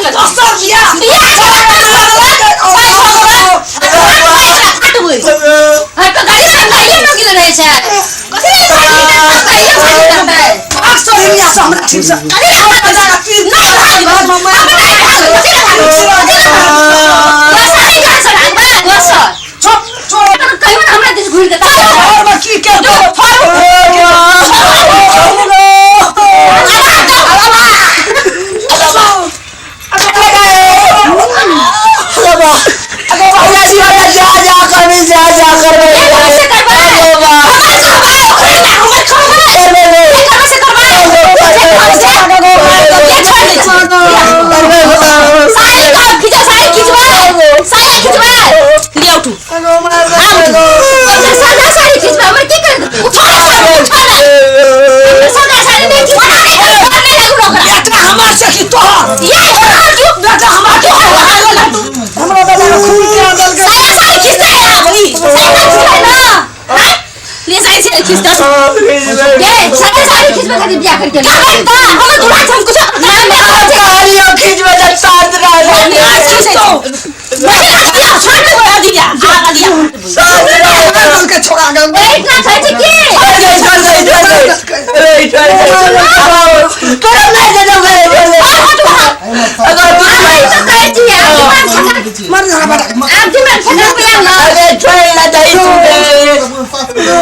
कर दोसर बियाह बियाह काटबै हर तो गाड़ी समझाइए न गेल रहै छै कथी ले समझाइए समझाइए भाग सो हिया से हमरा ठीक से अरे हमरा नहीं भागबै हम नहीं भागबै कथी ले भागबै कथी ले भागबै दोसर ही घर से भागबै दोसर छोड़ छोड़ तखन कहियो ने हमरा दिस घुरि के ताकबै घर में की के दो बेटा हमर से की तोहर बेटा हमर हमरा बेटा के खून के आदल के ले सारी से खींचता ये सारी सारी खींचबे खातिर बियाह करके का करता हमर दूल्हा छै हम कुछ ना मैं आदल के छोड़ा गल मर जा बेटा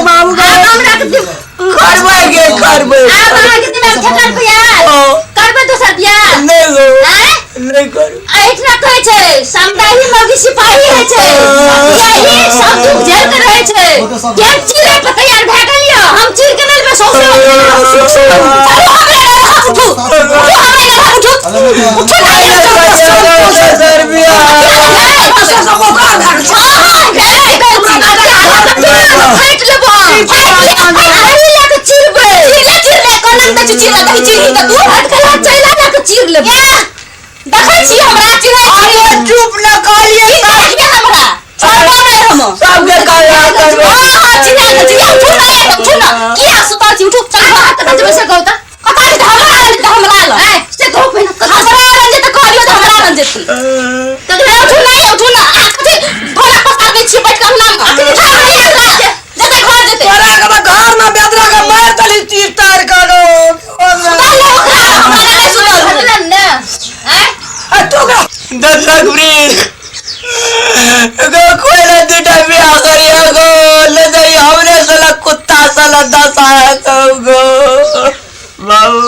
बाबू समदाही मौगी सिपाही होइ छै यही सब दुख झेल के रहै छै के चीरे पर तैयार भए गेल यऽ हम चीर के नहि लेबै सौंसे चलू हमरे लग उठू उठू हमरे लग उठू उठू नहि देखै छी हमरा चिरै छी चुप न कहलिए की कहलियै हमरा छोड़बो नहि हम सबके कहला करबै हाँ हाँ चिल्ला के चिल्ला उठू ना यार उठू ना किया सुतल छी उठू चल हाथ कत जबै से कहू त कता जे हमरा रंज त हमरा ल ए से कहू पहिने हमरा रंज त कहलियो त हमरा रंज त त उठू ना उठू ना आ कथी भोला पसार दै छी बैठ के अंगना में उठा हमरा जते घर जेते तोरा के घर में बेदरा के मार दली तीर तार के गो सुतल ले ओकरा हमरा नहि सुतल ने हैं ए तू का दर्शक वृंद गो कोइला दूटा बियाह करिया गो ले जाई हमरे साला कुत्ता साला दस आया तो गो बाबू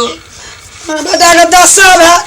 बेटा के दस भए।